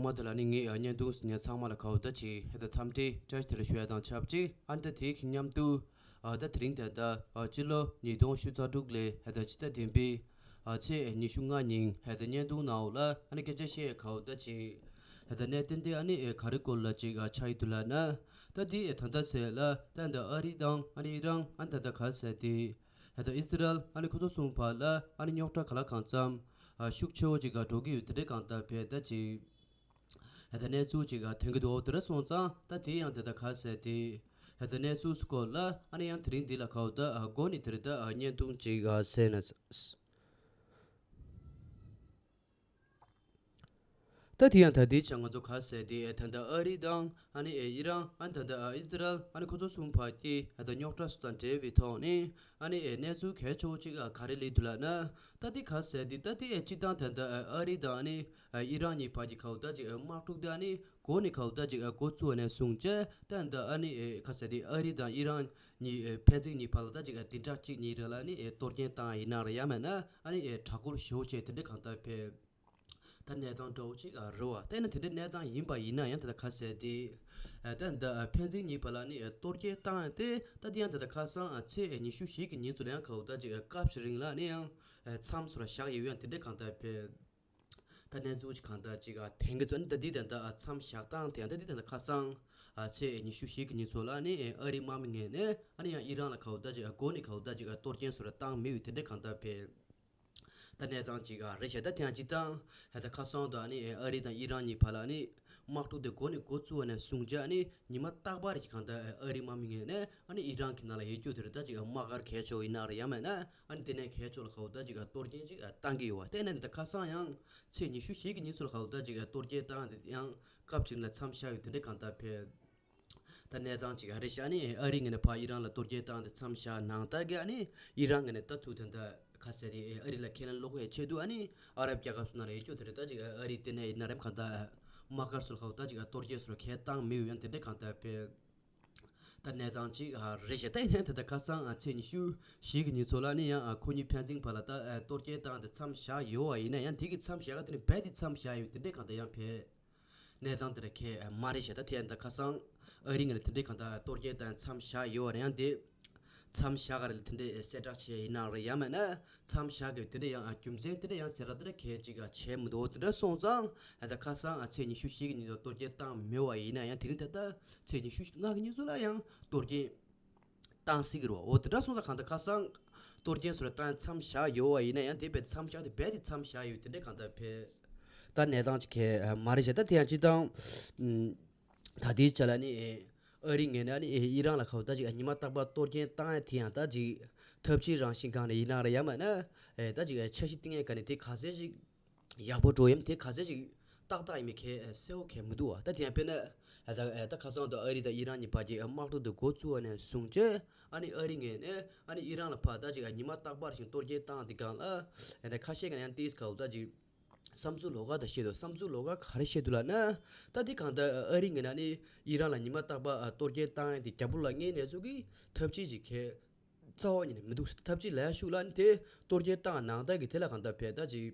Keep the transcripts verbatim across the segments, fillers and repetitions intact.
མ་དེ་ལ་ནི་ངས་བརྙན་ཐུང་གཟིགས་མཁན་ཚང་མ་ལ་གའོ་ད་ཅིག་ཧེ་ད་འཚམས་འདྲི་བཀྲ་ཤིས་བདེ་ལེགས་ཞུ་ཡ་དང་ཆབས་ཅིག་ཨ་ནི་ད་དེའི་མཉམ་དུ་ཨ་ད་དེ་རིང་ད་ད་ཨ་སྤྱི་ལོ་ཉིས་སྟོང་ཉི་ཤུ་རྩ་དྲུག་ལོའི་ཧེ་ད་ཕྱི་ཟླ་བདུན་པའི་ཨ་ཚེས་ཉི་ཤུ་ལྔ་ཉིན་ཧེ་ད་བརྙན་ཐུང་ནང་ལ་ཨ་ནི་སྐད་ཆ་བཤད་གའོ་ད་ཅིག་ཧེ་ད་གནད་དོན་དེ་ཨ་ནི་ཨེ་ག་རེ་སྐོར་ལ་ཅིག་ཨ་ཆགས་ཡོད་འདུག་ལབ་ན། ད་དེ་ཨེ་ད་ད་ཚེས་ལ་ད་ད་ཨ་རི་དང་ཨ་ནི་ཨི་རན་ཨ་ནི་ད་ད་ག་ཟེར་དེ། ཧེ་ད་ཨི་སི་རལ་ཨ་ནི་ཁོ་ཚོ་གསུམ་བར་ལ་ཨ་ནི་རྙོག་དྲ་ག་ལ་གང་འཚམ་ཨ་ཤུགས་ཆེ་བོ་ཅིག་ག་འགྲོ་གི་ཡོད་དེ་འདྲའི་གང་ལྟར་བས་ད་ཅིག་ཧེ་ད་གནས་ཚུལ་ཅིག་ག་ཐོན་གི་འདུག་དེ་འདྲ་སོང་ཙང་ད་དེ་ཡང་དེ་ད་ག་ཟེར་དེ་ཧེ་ད་གནས་ཚུལ་སྐོར་ལ་ཨ་ནི་ཡང་དེ་རིང་འདི་ལ་གའོ་ད་ཨ་འགོ་ནས་དེ་རིང་ད་ཨ་བརྙན་ཐུང་ཅིག་ག་ཟེར་ན། ད་དེ་ཡང་ད་དེའི་ཆ་ང་ཚོ་ག་ཟེར་དེ་ད་ལྟ་ཨ་རི་དང་ཨ་ནི་ཨི་རན་ཨ་ནི་ད་ལྟ་ཨི་སི་རལ་ཨ་ནི་ཁོ་ཚོ་གསུམ་བར་གྱི་ད་རྙོག་དྲ་སོགས་དང་འབྲེལ་བའི་ཐོག་ནས་ཨ་ནི་གནས་ཚུལ་གལ་ཆེ་བོ་གཅིག་ག་རེ་སླེབས་འདུག་ལབ་ན། ད་དེ་ག་ཟེར་དེ་ད་དེ་སྤྱི་བཏང་ད་ལྟ་ཨ་རི་དང་ཨ་ནི་ཨི་རན་གཉིས་བར་གྱི་གའོ་ད་ཅིག་དམག་འཁྲུག་དེ་ཨ་ནི་འགོ་ནས་གའོ་ད་ཅིག་འགོ་བཙུགས་ནས་བཟུང་བྱས་ད་ད་ཨ་ནི་ག་ཟེར་དེ་ཨ་རི་དང་ཨི་རན་གཉིས་ཕན་ཚུན་གཉིས་བར་ལ་ད་ཅིག་བདུན་ཕྲག་གཅིག་གཉིས་རིང་ལ་ནི་གཏོར་སྐྱོན་བཏང་ཡིན་ན་རེད་ཡང་མིན་ན་ཨ་ནི་གྲགས་འགུལ་ཞེ་པོ་ཅིག་དེ་འདྲ་གང་ལྟར་ཕེབས། ད་གནས་སྟངས་འདྲ་བོ་ཅིག་རེད་བ། དེ་ནི་དེ་འདྲའི་གནས་སྟངས་ཡིན་པ་ཡིན་ན་ཡང་ད་ལྟ་ག་ཟེར་དེ། ད་ད་ཕན་ཚུན་གཉིས་བར་ལ་ནི་གཏོར་སྐྱོན་བཏང་ཡང་དེ་ད་དེ་ཡང་ད་ལྟ་ཁ་སང་ཚེས་ཉི་ཤུ་བཞི་གི་ཉིན་ཚོ་ལ་ཡང་གའོ་ད་ཅིག་སྐབས་ཅིག་རིང་ལ་ནི་ཡང་མཚམས་སུ་ལ་བཞག་ཡོད་ཡང་དེ་འདྲའི་གང་ལྟར་ཕེབས། ད་གནས་ཚུལ་ཅིག་གང་ལྟར་ཅིག་ཐེངས་གི་ཚོ་ནི་ད་འདི་ད་ལྟ་མཚམས་བཞག་སྟངས་དེ་ཡང་ད་འདི་ད་ལྟ་ཁ་སང་ཚེས་ཉི་ཤུ་བཞི་གི་ཉིན་ཚོ་ལ་ནི་ཨ་རིའི་དམག་མི་ངོས་ནས་ཨ་ནི་ཡང་ཨི་རན་ལ་གའོ་ད་ཅིག་འགོ་ནས་གའོ་ད་ཅིག་གཏོར་སྐྱོན་སོགས་ལ་བཏང་མེད་པའི་དེ་འདྲའི་གང་ལྟར་ཕེབས། ད་གནས་སྟངས་ཅིག་ཨ་རེད་བྱས། ད་དེ་ཡང་སྤྱིར་བཏང་ད་ལྟ་ཁ་སང་དུ་ཨ་ནི་ཨ་རི་དང་ཨི་རན་གཉིས་བར་ལ་ཨ་ནི་དམག་འཁྲུག་དེ་འགོ་ནས་འགོ་བཙུགས་པ་ནས་བཟུང་བྱས་ཨ་ནི་ཉི་མ་རྟག་པར་གྱི་གང་ལྟར་ཨ་རིའི་དམག་མི་ངོས་ནས་ཨ་ནི་ཨི་རན་གྱི་ནང་ལ་ཡོད་རྒྱུ་དེ་རེད། ད་ཅིག་དམག་སྒར་གལ་ཆེ་བོ་ཡིན་ན་རེད་ཡང་མིན་ན་ཨ་ནི་དེ་ནས་གལ་ཆེ་བོ་ལ་གའོ་ད་ཅིག་གཏོར་སྐྱོན་ཅིག་བཏང་གི་ཡོད་བ། དེ་ནས་ད་ཁ་སང་ཡང་ཚེས་ཉི་ཤུ་བཞི་གི་ཉིན་ཚོ་ལ་གའོ་ད་ཅིག་གཏོར་སྐྱོན་བཏང་དེ་ཡང་སྐབས་ཅིག་ལ་མཚམས་བཞག་ཡོད་དེ་འདྲའི་གང་ལྟར་ཕེབས། ད་གནས་སྟངས་ཅིག་ཨ་རི་ཤ་ནི་ཨ་རི་ངོས་ནས་ཕར་ཨི་རན་ལ་གཏོར་སྐྱོན་བཏང་སྟེ་མཚམས་བཞག་ནང་ལྟར་གྱི་ཨ་ནི་ཨི་རན་ངོས་ནས་ད་ཚུར་དེ་འདྲ་ག་ཟེར་དེ་ཨ་རི་ལ་ཁས་ལེན་སློག་པའི་ཆེད་དུ་ཨ་ནི་ཨ་རབ་རྒྱལ་ཁབ་སུ་ན་ལ་ཡོད་རྒྱུ་དེ་རེད། ད་ཅིག་ཨ་རི་དེ་ནས་ཡིན་ན་རེམ་གང་ལྟར་དམག་སྒར་སུ་ལ་གའོ་ད་ཅིག་གཏོར་སྐྱོན་སུ་ལ་ཁས་བཏང་མེད་ཡང་དེ་འདྲ་གང་ལྟར་ཕེབས། ད་གནས་སྟངས་ཅིག་ཨ་རེད་བྱས། ད་ཡིན་ནའི་ད་ལྟ་ཁ་སང་ཨ་ཚེས་ཉི་ཤུ་བཞི་གི་ཉིན་ཚོ་ལ་ནི་ཡང་ཨ་ཁོ་གཉིས་ཕན་ཚུན་བར་ལ་ད་ཨ་གཏོར་སྐྱོན་བཏང་སྟེ་མཚམས་བཞག་ཡོད་བ་ཡིན་ན་ཡང་དེ་གི་མཚམས་བཞག་ག་དེ་ནི་རྦད་དེ་མཚམས་བཞག་ཡོད་དེ་འདྲ་གང་ལྟར་ཡང་ཕེབས། གནས་སྟངས་དེ་འདྲ་གང་ཡང་མ་རེད་བྱས། ད་དེ་ཡང་ད་ཁ་སང་ཨ་རི་ངོས་ནས་དེ་འདྲའི་གང་ལྟར་གཏོར་སྐྱོན་དང་མཚམས་བཞག་ཡོད་པ་རེད། ཡང་དེ་མཚམས་བཞག་ག་རེ་ལ་དེ་འདྲའི་གསལ་བསྒྲགས་བྱས་ཡིན་ན་རེད་ཡང་མིན་ན་མཚམས་བཞག་གི་དེ་འདྲ་ཡང་རྒྱུ་མཚན་དེ་འདྲ་ཡང་གསལ་བསྒྲགས་དེ་འདྲ་གང་ཡང་ཅིག་བྱས་མི་འདུག་དེ་འདྲ་སོང་ཙང་ད་ཁ་སང་ཚེས་ཉི་ཤུ་བཞི་གི་ཉིན་ཐོག་གཏོར་སྐྱོན་བཏང་མེད་པ་ཡིན་ན་ཡང་དེ་རིང་ད་ལྟ་ཚེས་ཉི་ཤུ་ལྔ་གི་ཉིན་ཚོ་ལ་ཡང་གཏོར་སྐྱོན་བཏང་སྲིད་ཀྱི་རེད་བ། འོ་དེ་འདྲ་སོང་ཙང་གང་ལྟར་ཁ་སང་གཏོར་སྐྱོན་སོགས་ལ་བཏང་མཚམས་བཞག་ཡོད་པ་ཡིན་ན་ཡང་དེ་རྦད་མཚམས་བཞག་དེ་རྦད་དེ་མཚམས་བཞག་ཡོད་དེ་འདྲ་གང་ལྟར་ཕེབས། ད་གནས་སྟངས་ཅིག་གང་ཡང་མ་རེད་བྱས། ད་དེ་ཡང་སྤྱིར་བཏང་ད་ལྟའི་ཆ་ལ་ནི་ཨ་རི་ངོས་ནས་ནི་ཨི་རན་ལ་གའོ་ད་ཅིག་ཉི་མ་རྟག་པར་གཏོར་སྐྱོན་བཏང་ཡ་དེ་ཡང་ད་ཅིག་ཐབས་ཇུས་རང་བཞིན་སྒང་ནས་ཡིན་ན་རེད་ཡང་མིན་ན་ད་ཅིག་འཆར་གཞི་བཏིང་ཡ་ག་ནས་དེ་ག་ཚད་ཅིག་ཡག་པོ་འགྲོ་ཡམ་དེ་ག་ཚད་ཅིག་ཏག་ཏག་ཡིན་མིན་གང་གསལ་པོ་གང་མི་འདུག་བ། ད་དེ་ཡང་དཔེར་ན་ད་ད་ཁ་སང་དུ་ཨ་རི་དང་ཨི་རན་གཉིས་བར་གྱི་དམག་འཁྲུག་དེ་འགོ་བཙུགས་པ་ནས་བཟུང་བྱས་ཨ་ནི་ཨ་རི་ངོས་ནས་ཨ་ནི་ཨི་རན་ལ་ཕར་ད་ཅིག་ཉི་མ་རྟག་པར་བཞིན་གཏོར་སྐྱོན་བཏང་དེ་སྒང་ལ་ད་ཁ་ཤས་ཀྱིས་ཡང་ཏིས་གའོ་ད་ཅིག་བསམ་ཚུལ་ལོགས་ཀ་ད་བཤད་འདུག་བསམ་ཚུལ་ལོགས་ཀ་ག་རེ་བཤད་འདུག་ལབ་ན། ད་དེ་གང་ལྟར་ཨ་རི་ངོས་ནས་ནི་ཨི་རན་ལ་ཉི་མ་རྟག་པར་གཏོར་སྐྱོན་བཏང་ཡ་དེ་རྒྱབ་ལོགས་ལ་དངོས་གནས་ཚུལ་གྱི་ཐབས་ཇུས་ཅིག་གང་རྩ་བ་ཉིད་ནས་མི་འདུག་ཐབས་ཇུས་ལ་ཡ་ཤུགས་ལ་ནི་དེ་གཏོར་སྐྱོན་བཏང་ནང་ལྟར་གྱི་དེ་ལ་གང་ལྟར་བས་ད་ཅིག་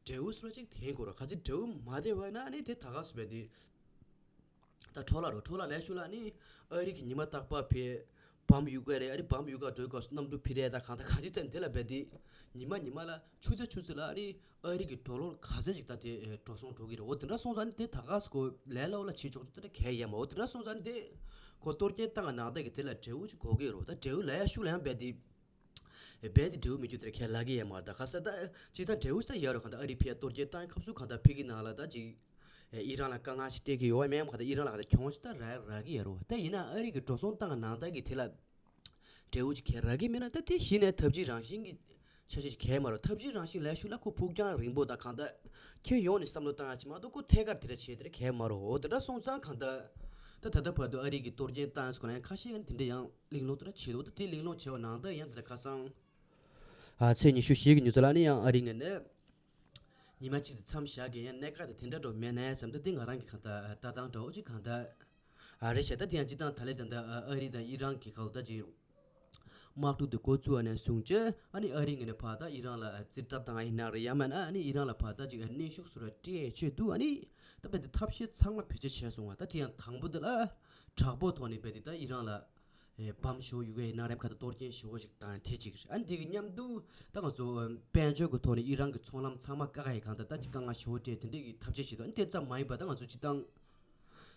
འབྲས་བུ་སུ་ར་ཅིག་དེ་དགོས་ར། ག་ཚོད་འབྲས་བུ་མ་བདེ་བ་ན་ནི་དེ་ད་ག་སུ་བས་དེ་ད་འཕྲོ་བརླག་རོ། འཕྲོ་བརླག་ལ་ཡ་ཤུགས་ལ་ནི་ཨ་རི་གི་ཉི་མ་རྟག་པར་བས་བམ་གཡུག་ག་རེད། ཨ་རི་བམ་གཡུག་ག་འགྲོ་ག་གནམ་གྲུ་འཕུར་རེད། ད་གང་ད་གང་ཅི་ད་དེ་ལ་བས་དེ་ཉི་མ་ཉི་མ་ལ་ཆུ་ཚོད་ཆུ་ཚོད་ལ་ཨ་རི་ཨ་རི་གི་ཌོ་ལར་ག་ཚོད་ཅིག་ད་དེ་འགྲོ་སོང་འགྲོ་གི་རེད། འོ་དེ་འདྲ་སོང་ཙང་ནི་དེ་ད་ག་སུ་གོ་ལས་སླ་བོ་ལ་བྱེད་ཆོག་ཆོག་དེ་འདྲ་གང་ཡང་མ། འོ་དེ་འདྲ་སོང་ཙང་ནི་དེ་ཁོ་གཏོར་སྐྱོན་བཏང་ག་ནང་ལྟར་གི་དེ་ལ་འབྲས་བུ་ཅིག་གོ་གི་རེད། ད་འབྲས་བུ་ལ་ཡ་ཤུགས་ལ་ཡང་བས་དེ། རྦད་དེ་འབྲས་བུ་མི་འགྱུར་དེར་ཁས་ལ་གི་ཡ་མ་རེད། ད་ག་ས་ད་ཅི་ད་འབྲས་བུ་ཞིག་ད་ཡ་རོ་ག་ད་ཨ་རི་ཕི་ཡ་གཏོར་སྐྱོན་བཏང་ཁབ་སུ་ག་ད་ཕི་གི་ནང་ལ་ད་ཅིག་ཨི་རན་ལ་དཀའ་ངལ་ཞིག་སྤྲད་གི་ཡོད་མེད་ག་ད་ཨི་རན་ལ་ག་ད་གྱོང་ཞིག་ད་རག་རག་གི་ཡ་རོ། ད་ཡིན་ན་ཨ་རི་གི་འགྲོ་སོང་བཏང་ནང་ལྟར་གི་དེ་ལ་འབྲས་བུ་ཅིག་ཁས་རག་གི་མེད་ན་ད་དེ་གཞི་ནས་ཐབས་ཇུས་རང་བཞིན་གི་ཆ་ཤས་ཤིག་གས་མ་རོ། ཐབས་ཇུས་རང་བཞིན་ལས་ཤུགས་ལ་ཁོ་ཕུགས་རྒྱང་རིང་པོ་དང་གང་ལྟར་ཁྱོན་ཡོངས་ནས་བསམ་བློ་བཏང་ཡ་ཅིག་མ་གཏོགས་ཁོ་ཐད་ཀར་དེ་འདྲ་བྱེད་དེ་གས་མ་རོ། འོ་དེ་འདྲ་སོང་ཙང་གང་ལྟར་ད་ད་ལྟ་བར་དུ་ཨ་རི་གི་གཏོར་སྐྱོན་བཏང་ཡ་ཁོ་ན་ཡང་ཁ་ཤས་ཀྱིས་དེ་འདྲ་ཡང་གླེང་སློང་དེ་འདྲ་བྱེད་འདུག་ད་དེ་གླེང་སློང་བྱས་པ་ནང་ལྟར་ཡང་དེ་འདྲ་ཁ་སང་ཨ་ཚེས་ཉི་ཤུ་བཞི་གི་ཉིན་ཚོ་ལ་ནི་ཡང་ཨ་རི་ངོས་ནས་ཉི་མ་གཅིག་ཏུ་མཚམས་བཞག་གི་ཡང་གནད་འགག་དེ་དེ་འདྲ་འགྲོ་མེད་ན་བསམ་སྟེ་དེ་ང་རང་གི་གང་ལྟར་ལྟ་སྟངས་འདྲ་བོ་ཅིག་གང་ལྟར་ཨ་རེད་བྱས། ད་དེ་ཡང་སྤྱིར་བཏང་ད་ལན་ད་ལྟ་ཨ་རི་དང་ཨི་རན་གྱི་གང་ལྟར་ཅིག་དམག་འཁྲུག་དེ་འགོ་བཙུགས་པ་ནས་བཟུང་བྱས་ཨ་ནི་ཨ་རི་ངོས་ནས་ཕར་ད་ཨི་རན་ལ་རྩིས་ལྟ་བཏང་ཡིན་ན་རེད་ཡང་མིན་ན་ཨ་ནི་ཨི་རན་ལ་ཕར་ད་ཅིག་གནོན་ཤུགས་སུ་ར་སྤྲད་ཆེད་དུ་ཨ་ནི་ ད་རྦད་དེ་ཐབས་ཤེས་ཚང་མ་བེད་སྤྱོད་བྱས་སོང་བ། ད་དེ་ཡང་དང་པོ་དེ་ལ་དྲག་པོ་ཐོག་ནས་རྦད་དེ་ད་ཨི་རན་ལ་ཨེ་བམ་ཞིག་ཡོད་གི་ཡིན་ན་རེམ་ཁ་ད་གཏོར་སྐྱོན་ཞིག་ཅིག་བཏང་དེ་གཅིག་རེད། ཨ་ནི་དེ་གི་མཉམ་དུ་ད་ང་ཚོ་དཔལ་འབྱོར་གི་ཐོག་ནས་ཨི་རན་གི་ཚོང་ལམ་ཚང་མ་བཀག་ཡ་གང་ལྟར་ད་ཅིག་དཀའ་ངལ་ཞིག་སྤྲད་དེ་འདྲས་ཀྱི་ཐབས་ཤེས་ཞིག་དང་། ཨ་ནི་དེ་ཙམ་མ་ཡིན་པ་ད་ང་ཚོ་སྤྱིར་བཏང་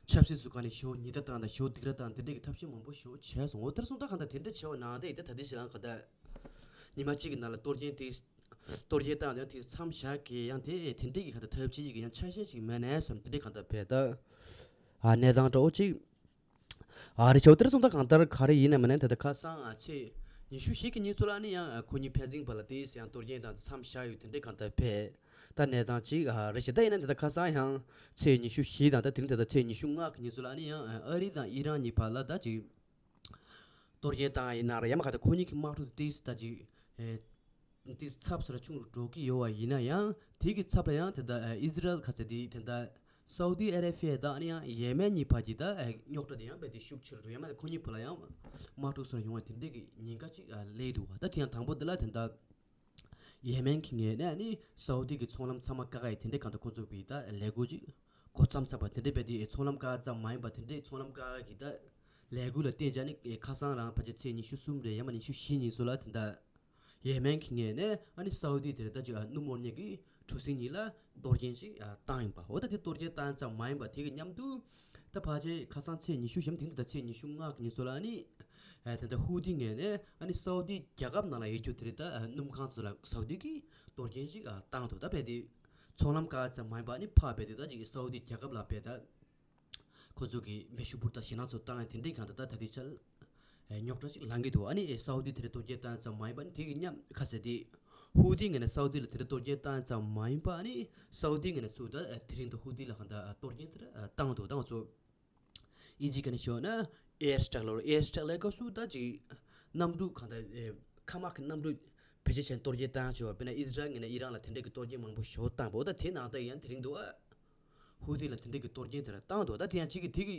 ཆབ་སྲིད་སུ་ག་ནས་ཞིག་ཉེས་ད་བཏང་དང་ཞིག་སྡིགས་ར་བཏང་དེ་འདྲས་ཀྱི་ཐབས་ཤེས་མང་པོ་ཞིག་བྱས་སོང་། འོ་དེར་སོང་ད་གང་ལྟར་དེ་འདྲས་བྱས་པ་ནང་དེ་ཡིན་ད་ད་ལྟའི་ཞིག་ལ་གང་ལྟར་ཉི་མ་གཅིག་གི་ནང་ལ་གཏོར་སྐྱོན་དེ་གཏོར་སྐྱོན་བཏང་ཡང་དེ་མཚམས་བཞག་གི་ཡང་དེ་དེ་འདྲས་ཀྱི་གང་ལྟར་ཐབས་ཤེས་ཀྱི་ཡང་ཆ་ཤས་ཤིག་མེད་ནས་བསམ་དེ་འདྲས་གང་ལྟར་བས་ད་ཨ་གནས་སྟངས་འདྲ་བོ་ཅིག་ཨ་རེ་ཆོ་དེར་སོང་ད་གང་ལྟར་ག་རེ་ཡིན་ན་མིན་ན་དེ་ད་ཁ་སང་ཨ་ཚེས་ཉི་ཤུ་བཞི་གི་ཉིན་ཚོ་ལ་ནི་ཡང་ཨ་ཁོ་གཉིས་ཕན་ཚུན་བར་ལ་དེས་ཡང་གཏོར་སྐྱོན་དང་མཚམས་བཞག་ཡོད་དེ་འདྲས་གང་ལྟར་བས་ད་གནས་སྟངས་ཅིག་ཨ་རེ་ཞིག་ད་ཡིན་ན་དེ་ད་ཁ་སང་ཡང་ཚེས་ཉི་ཤུ་བཞི་དང་ད་དེ་རིང་དེ་ད་ཚེས་ཉི་ཤུ་ལྔ་གི་ཉིན་ཚོ་ལ་ནི་ཡང་ཨ་རི་དང་ཨི་རན་གཉིས་བར་ལ་ད་ཅིག་གཏོར་སྐྱོན་བཏང་ཡིན་ན་ར་ཡ་མ་ག་ད་ཁོ་གཉིས་ཀྱི་དམག་འཁྲུག་དེ་ད་ཅིག་ཨེ་དེ་ཚབས་ཚུ་ར་ཆུང་རུ་འགྲོ་གི་ཡོད་པ་ཡིན་ན་ཡང་དེ་གི་ཚབ་ལ་ཡང་དེ་ད་ཨི་ཟི་རལ་ག་ཚད་དེ་དེ་ད་སའུ་ཏི་ཨ་རེ་བྷི་ཡ་དང་ཨ་ནི་ཡང་ཡེ་མེན་གཉིས་བར་གྱི་ད་ཨེ་རྙོག་དྲ་དེ་ཡང་རྦད་དེ་ཤུགས་ཆེ་རུ་འགྲོ་ཡ་མ་ད་ཁོ་གཉིས་བར་ལ་ཡང་དམག་འཁྲུག་ཚུ་ར་ཡོང་བ་དེ་འདྲས་ཀྱི་ཉེན་ཁ་ཅིག་ཨ་སླེབས་འདུག་བ། ད་དེ་ཡང་དང་པོ་དེ་ལ་དེ་ད་ཡེ་མེན་གྱི་ངོས་ནས་ནི་སའུ་ཏི་གི་ཚོང་ལམ་ཚང་མ་བཀག་ཡ་དེ་འདྲས་གང་ལྟར་ཁོ་ཚོ་གི་ད་ལས་འགུལ་ཅིག་འགོ་བརྩམས་ཚར་བ་དེ་འདྲས་རྦད་དེ་ཚོང་ལམ་བཀག་ཙམ་མ་ཡིན་པ་དེ་འདྲས་ཚོང་ལམ་བཀག་གི་ད་ལས་འགུལ་ལ་བརྟེན་བྱས་ནི་ཁ་སང་རང་ཕལ་ཆེར་ཚེས་ཉི་ཤུ་གསུམ་རེད་ཡང་མ་ཉི་ཤུ་བཞི་ཉིན་སོ་ལ་དེ་འདྲ་ཡེ་མེན་གྱི་ངོས་ནས་ཨ་ནི་སའུ་ཏི་དེ་རེད་ད་ཅིག་ཨ་སྣུམ་འོར་མཉེན་གྱི་གྲུ་གཟིངས་གཉིས་ལ་གཏོར་སྐྱོན་ཅིག་ཨ་བཏང་ཡིན་པ། འོ་ད་དེ་གཏོར་སྐྱོན་བཏང་ཙམ་མ་ཡིན་པ་དེ་གི་མཉམ་དུ་ད་ཕལ་ཆེར་ཁ་སང་ཚེས་ཉི་ཤུ་བཞི་མ་དེ་འདྲ་ད་ཚེས་ཉི་ཤུ་ལྔ་གི་ཉིན་སོ་ལ་ཨ་ནི་ཨ་དེ་འདྲ་ཧུ་ཏི་ངོས་ནས་ཨ་ནི་སའུ་ཏི་རྒྱལ་ཁབ་ནང་ལ་ཡོད་རྒྱུ་དེ་རེད་ད་ཨ་སྣུམ་ཁང་ཚོ་ལ་སའུ་ཏི་གི་གཏོར་སྐྱོན་ཅིག་ཨ་བཏང་འདུག་ད་རྦད་དེ་ཚོང་ལམ་བཀག་ཙམ་མ་ཡིན་པ་ཨ་ནི་ཕར་རྦད་དེ་ད་ཅིག་སའུ་ཏི་རྒྱལ་ཁབ་ལ་རྦད་ད་ཁོ་ཚོ་གི་མེ་ཤུགས་འབུར་དང་ཞེད་སྣང་ཚོ་བཏང་ཡ་དེ་འདྲའི་གང་ལྟར་ད་ད་ལྟའི་ཆར་རྙོག་དྲ་ཅིག་ལངས་ཀྱི་འདུག་ཨ་ནི་སའུ་ཏི་དེ་འདྲ་གཏོར་སྐྱོན་བཏང་ཙམ་མ་ཡིན་པ་ནི་དེ་གི་མཉམ་ཁ་ཟེར་དེ་ཧུ་ཏི་ངོས་ནས་སའུ་ཏི་ལ་དེ་འདྲ་གཏོར་སྐྱོན་བཏང་ཙམ་མ་ཡིན་པ་ནི་སའུ་ཏི་ངོས་ནས་ཚུར་ད་དེ་རིང་དུ་ཧུ་ཏི་ལ་གང་ལྟར་གཏོར་སྐྱོན་དེ་འདྲ་བཏང་འདུག་ད་ང་ཚོ་ཨིན་ཇི་ག་ནས་ཤོད་ན་ཨེར་སི་ཊེག་ལོར་ཨེར་སི་ཊེག་ལ་སྐབས་སུ་ད་ཅིག་གནམ་གྲུ་གང་ལྟར་མཁའ་དམག་གི་གནམ་གྲུ་བེད་སྤྱོད་བྱས་ནས་གཏོར་སྐྱོན་བཏང་ཆོག་དཔེར་ན་ཨི་ཟི་རལ་ངོས་ནས་ཨི་རན་ལ་དེ་འདྲ་གི་གཏོར་སྐྱོན་མང་པོ་ཞིག་བཏང་བ། ད་དེ་ནང་ལྟར་ཡང་དེ་རིང་དུ་ཨ། ཧུ་ཏི་ལ་དེ་འདྲ་གི་གཏོར་སྐྱོན་དེ་འདྲ་བཏང་འདུག་ད་དེ་ཡང་གཅིག་གིས་དེ་གི་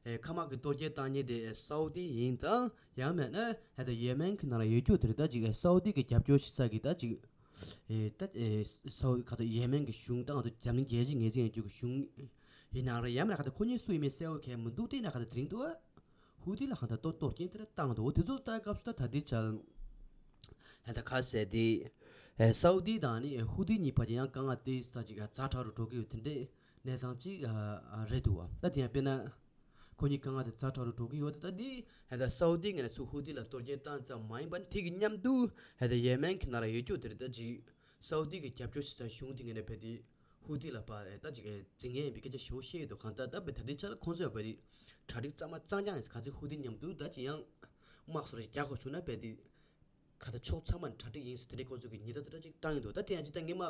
ཨེ་མཁའ་དམག་གི་གཏོར་སྐྱོན་བཏང་མཁན་དེ་སའུ་ཏི་ཡིན་དང་ཡང་མིན་ན་ཧེ་ད་ཡེ་མེན་གི་ནང་ལ་ཡོད་རྒྱུ་དེ་འདྲ་ད་ཅིག་ཨེ་སའུ་ཏི་གི་རྒྱབ་སྐྱོར་བྱེད་ས་གི་ད་ཅིག་ཨེ་ད་ཨེ་སའུ་ག་ཚོད་ཡེ་མེན་གི་གཞུང་དང་ང་ཚོ་འཛམ་གླིང་རྒྱལ་སྤྱིའི་ངོས་འཛིན་ཡོད་རྒྱུ་གི་གཞུང་ཡིན་ནའང་རེད། ཡང་མིན་ན་ཧེ་ད་ཁོ་གཉིས་སུ་ཡིན་མིན་གསལ་བོ་གང་མི་འདུག་དེ་ན་ཧེ་ད་དེ་རིང་དུ་ཨ། ཧུ་ཏི་ལ་གང་ལྟར་གཏོར་གཏོར་སྐྱོན་དེ་འདྲ་བཏང་འདུག་དེ་ཚོ་ལྟ་སྐབས་སུ་ད་ད་ལྟའི་ཆར་ཧེ་ད་ག་ཟེར་དེ་ཨེ་སའུ་ཏི་དང་ནི་ཧུ་ཏི་གཉིས་བར་གྱི་ཡང་དཀའ་ངལ་དེ་ས་ཅིག་ཛ་དྲག་རུ་འགྲོ་གི་ཡོད་དེ་འདྲའི་གནས་སྟངས་ཅིག་རེད་འདུག་བ། ད་དེ་ཡང་དཔེར་ན་ཁོ་གཉིས་དཀའ་ངལ་དེ་ཛ་དྲག་རུ་འགྲོ་གི་ཡོད་དེ་ད་དེ་ཧེ་ད་སའུ་ཏི་ངོས་ནས་ཚུར་ཧུ་ཏི་ལ་གཏོར་སྐྱོན་བཏང་ཙམ་མ་ཡིན་པར་དེ་གི་མཉམ་དུ་ཧེ་ད་ཡེ་མེན་གྱི་ནང་ལ་ཡོད་རྒྱུ་དེ་རེད་ད་ཅིག་སའུ་ཏི་གི་རྒྱབ་སྐྱོར་བྱེད་ས་གཞུང་དེ་ངོས་ནས་ཕེབས་ཏེ། ཧུ་ཏི་ལ་ཕར་ད་ཅིག་འཛིང་ངེས་ཡིན་པའི་སྐད་ཆ་ཞེ་པོ་བཤད་ཡོད་འདུག་གང་ལྟར་ད་བས་ད་ལྟའི་ཆར་ལ་ཁོང་ཚོས་བས་ཏེ་གྲ་སྒྲིག་གཙང་མ་གཙང་རྐྱང་ཡིན་ག་ཚོད་ཧུ་ཏི་མཉམ་དུ་ད་ཅི་ཡང་དམག་སོགས་རྒྱག་དགོས་བྱུང་ན་བས་ཏེ་ག་ད་ཕྱོགས་ཚང་མ་གྲ་སྒྲིག་ཡིན་ཟེར་དེ་འདྲའི་ཁོང་ཚོ་གི་ཉེན་བརྡ་དེ་འདྲ་ཅིག་བཏང་ཡོད་འདུག་ད་དེ་ཡང་ཅི་ད་ངེས་མ་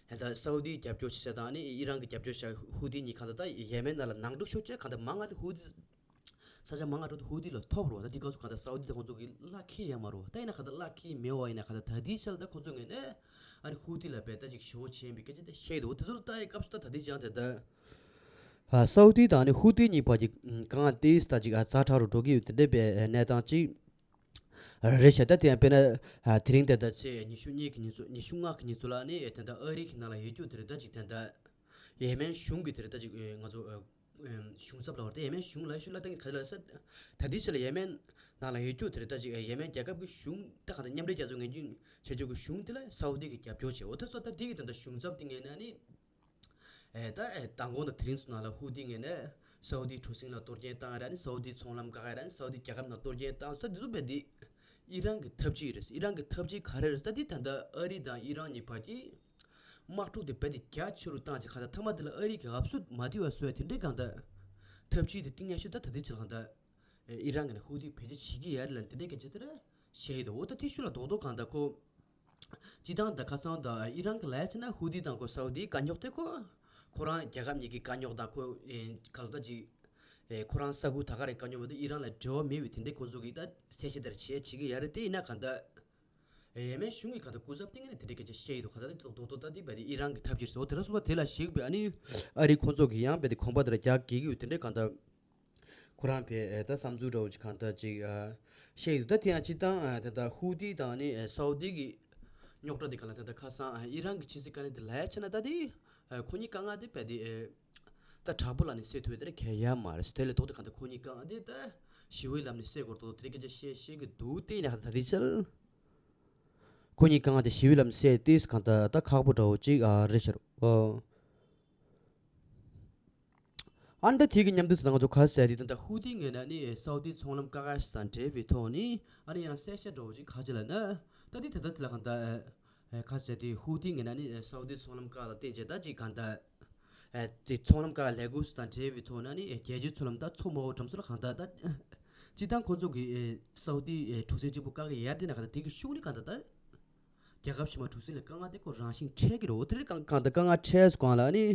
ཧེ་ད་སའུ་ཏི་རྒྱབ་སྐྱོར་བྱེད་ས་དང་ནི་ཨི་རན་གི་རྒྱབ་སྐྱོར་བྱེད་ས་ཧུ་ཏི་གཉིས་གང་ལྟར་ད་ཡེ་མེན་ནང་ལ་ནང་འཁྲུག་ཤུགས་ཆེ་གང་ལྟར་མང་ང་དེ་ཧུ་ཏི་ས་ཆ་མང་ང་འགྲོ་དུས་ཧུ་ཏི་ལ་ཐོབ་རོ། ད་དེ་སྐབས་སུ་གང་ལྟར་སའུ་ཏི་དང་ཁོང་ཚོ་གི་བླ་ཁེ་ཡང་མ་རོ། ད་ཡིན་ན་གང་ལྟར་བླ་ཁེ་མེད་བ་ཡིན་ན་གང་ལྟར་ད་ལྟའི་ཆར་ལ་ད་ཁོང་ཚོ་ངོས་ནས་ཨ་ནི་ཧུ་ཏི་ལ་བས་ད་ཅིག་ཞེ་པོ་བྱེད་ཡིན་པའི་སྐད་ཆ་དེ་བཤད་འདུག་དེ་ཚོ་ལ་ལྟ་ཡི་སྐབས་སུ་ད་ད་ལྟའི་ཆར་དེ་ད་ཨ་སའུ་ཏི་དང་ནི་ཧུ་ཏི་གཉིས་བར་གྱི་དཀའ་ངལ་དེ་ད་ཅིག་ཨ་ཛ་དྲག་རུ་འགྲོ་གི་ཡོད་དེ་འདྲའི་བས་གནས་སྟངས་ཅིག་རེད་ཤག་ད་དེ་ཡང་དཔེར་ན་ཨ་དེ་རིང་དེ་ད་ཚེས་ཉི་ཤུ་གཉིས་ཀྱི་ཉིན་ཚོ་ཉི་ཤུ་ལྔ་གི་ཉིན་ཚོ་ལ་ནི་དེ་ད་ཨ་རི་གི་ནང་ལ་ཡོད་རྒྱུ་དེ་རེད་ད་ཅིག་དེ་ད་ཡེ་མེན་གཞུང་གི་དེ་རེད་ད་ཅིག་ང་ཚོ་གཞུང་ཚབ་ལ་བར་དེ་ཡེ་མེན་གཞུང་ལ་ཤུ་ལ་ཏང་གི་ག་ལ་ས་ད་དེའི་ཆ་ལ་ཡེ་མེན་ནང་ལ་ཡོད་རྒྱུ་དེ་རེད་ད་ཅིག་ཡེ་མེན་རྒྱལ་ཁབ་ཀྱི་གཞུང་ད་ག་ད་མཉམ་འབྲེལ་རྒྱལ་ཚོགས་ངོས་འཛིན་བྱེད་རྒྱུ་གི་གཞུང་དེ་ལ་སའུ་དི་གི་རྒྱབ་སྐྱོར་བྱེད་འོ་ད་སོ་ད་དེ་གི་དེ་འདྲ་གཞུང་ཚབ་དེ་ངེས་ན་ནི་ཨེ་ད་ཨེ་མདང་དགོང་དང་དེ་རིང་ཚོ་ནང་ལ་ཧུ་ཏི་ངོས་ནས་སའུ་དི་གྲུ་གཟིངས་ལ་གཏོར་སྐྱོན་བཏང་ཡ་ར་ནི་སའུ་དི་ཚོང་ལམ་བཀག་ཡ་ར་ནི་སའུ་དི་རྒྱལ་ཁབ་ནང་གཏོར་སྐྱོན་བཏང་སོ་ད་དེ་ཚོ་རྦད་དེ་ཨི་རན་གི་འཐབ་ཇུས་རེད། ཨི་རན་གི་འཐབ་ཇུས་ག་རེ་རེད་ཟེར་ད་དེ་ད་ལྟ་ཨ་རི་དང་ཨི་རན་གཉིས་བར་གྱི་དམག་འཁྲུག་དེ་རྦད་དེ་རྒྱ་ཆེ་རུ་བཏང་བྱས་གང་ལྟར་མཐའ་མ་དེ་ལ་ཨ་རི་གི་འུབ་སུ་མ་བཏུལ་བ་བཟོ་ཡ་དེ་འདྲའི་གང་ལྟར་འཐབ་ཇུས་དེ་གཏིང་ཡ་ཤོད་ད་ད་དེ་ཕྱིར་གང་ལྟར་ཨི་རན་གི་ནས་ཧུ་ཏི་བེད་སྤྱོད་བྱེད་ཀྱི་ཡ་རེད་ལ་དེ་འདྲའི་སྐད་ཆ་དེ་ར་བཤད་ཡོད་དོ། འོ་ད་དེ་ཤུ་ལ་རྡོག་རྡོག་གང་ལྟར་ཁོ་སྤྱི་བཏང་ད་ཁ་སང་ད་ཨི་རན་གི་ལས་བྱས་ན་ཧུ་ཏི་དང་ཁོ་སའུ་དི་དཀའ་རྙོག་དེ་ཁོ་ཁོ་རང་རྒྱལ་ཁབ་གཉིས་ཀྱི་དཀའ་རྙོག་དང་ཁོ་ཨེ་ག་ལ་ད་ཅིག་ཨེ་ཁོ་རང་ས་ཁུལ་ད་ག་རེ་དཀའ་རྙོག་མ་གཏོགས་ཨི་རན་ལ་འབྲེལ་བ་མེད་པའི་དེ་འདྲའི་ཁོ་ཚོ་གི་ད་གསལ་བཤད་དེར་བྱེད་བྱེད་ཀྱི་ཡ་རེད། དེ་ཡིན་ན་གང་ལྟར། ཡེ་མེན་གཞུང་གི་ག་ད་སྐུ་ཚབ་སྟེང་ནས་དེ་འདྲའི་སྐད་ཆ་བཤད་ཡོད་དོ། ག་ད་དེ་རྡོག་རྡོག་ད་དེ་བས་དེ་ཨི་རན་གི་ཐབས་ཇུས་སོ་དེ་ར་སོ་ད་དེ་ལ་གཞིགས་པའི་ཨ་ནི་ཨ་རི་ཁོ་ཚོ་གི་ཡང་བས་དེ་གོམ་པ་དེ་ར་རྒྱག་གི་གི་ཡོད་དེ་འདྲའི་གང་ལྟར་ཁོ་རང་བས་ད་བསམ་ཚུལ་འདྲ་བོ་ཅིག་གང་ལྟར་ཅིག་བཤད་ཡོད་དོ། ད་དེ་ཡང་སྤྱི་བཏང་ད་ད་ཧུ་ཏི་དང་ནི་སའུ་དི་གི་རྙོག་དྲ་དེ་ག་ལ་ད་ད་ཁ་སང་ཨི་རན་གི་ཕྱི་སྲིད་བཀའ་བློན་དེ་ལས་བྱས་ན་ད་དེ་ ཁོ་གཉིས་དཀའ་ངལ་དེ་རྦད་དེ་ད་དྲག་པོ་ལ་ནི་སེལ་ཐུབ་ཡ་དེ་ར་གལ་ཡ་མ་རེད། དེ་ལས་ལྡོག་སྟེ་གང་ལྟར་ཁོ་གཉིས་དཀའ་ངལ་དེ་ད་ཞི་བའི་ལམ་ནས་སེལ་དགོས་རེད་དོ། དེ་རིང་སྐད་ཆ་བཤད་ཤེས་ཀྱི་འདུག་དེ་ཡིན་ན་གང་ལྟར་ད་ལྟའི་ཆར་ཁོ་གཉིས་དཀའ་ངལ་དེ་ཞི་བའི་ལམ་ནས་སེལ་ཏེ་གང་ལྟར་ད་ཁག་པོ་འདྲ་བོ་ཅིག་ཨ་རེད་ཤག་ཨོ། ཨ་ནི་ད་དེ་གི་མཉམ་དུ་ད་ལྟ་ང་ཚོ་ག་ཟེར་དེ་ད་ལྟ་ཧུ་ཏི་ངོས་ནས་ནི་སའུ་ཏི་ཚོང་ལམ་བཀག་ཡ་དང་འབྲེལ་བའི་ཐོག་ནས་ཨ་ནི་ཡང་གསལ་བཤད་འདྲ་བོ་ཅིག་ག་ཅིག་ལབ་ན། ད་དེ་ད་ལྟ་དེ་ལ་གང་ལྟར་ཨ་ག་ཟེར་དེ་ཧུ་ཏི་ངོས་ནས་ནི་སའུ་ཏི་ཚོང་ལམ་བཀག་ལ་བརྟེན་བྱས་ད་ཅིག་གང་ལྟར་ཨ་དེ་ཚོང་ལམ་བཀག་ལས་འགུལ་དང་འབྲེལ་བའི་ཐོག་ནས་ནི་རྒྱལ་སྤྱིའི་ཚོང་ལམ་ད་མཚོ་དམར་པོ་འགྲམ་ཚོ་ལ་གང་ལྟར་ད་སྤྱིར་བཏང་ཁོང་ཚོ་གི་སའུ་ཏི་གྲུ་གཟིངས་གཅིག་པུ་བཀག་གི་ཡར་དེ་ན་གང་ལྟར་དེ་གི་ཤུགས་ནི་གང་ལྟར་ད། རྒྱལ་ཁབ་ཕྱི་མ་གྲུ་གཟིངས་ལ་དཀའ་ངལ་དེ་ཁོ་རང་བཞིན་འཕྲད་ཀྱི་རེད། འོ་དེ་རེད། གང་གང་ལྟར་དཀའ་ངལ་འཕྲད་སོང་ལ་ནི།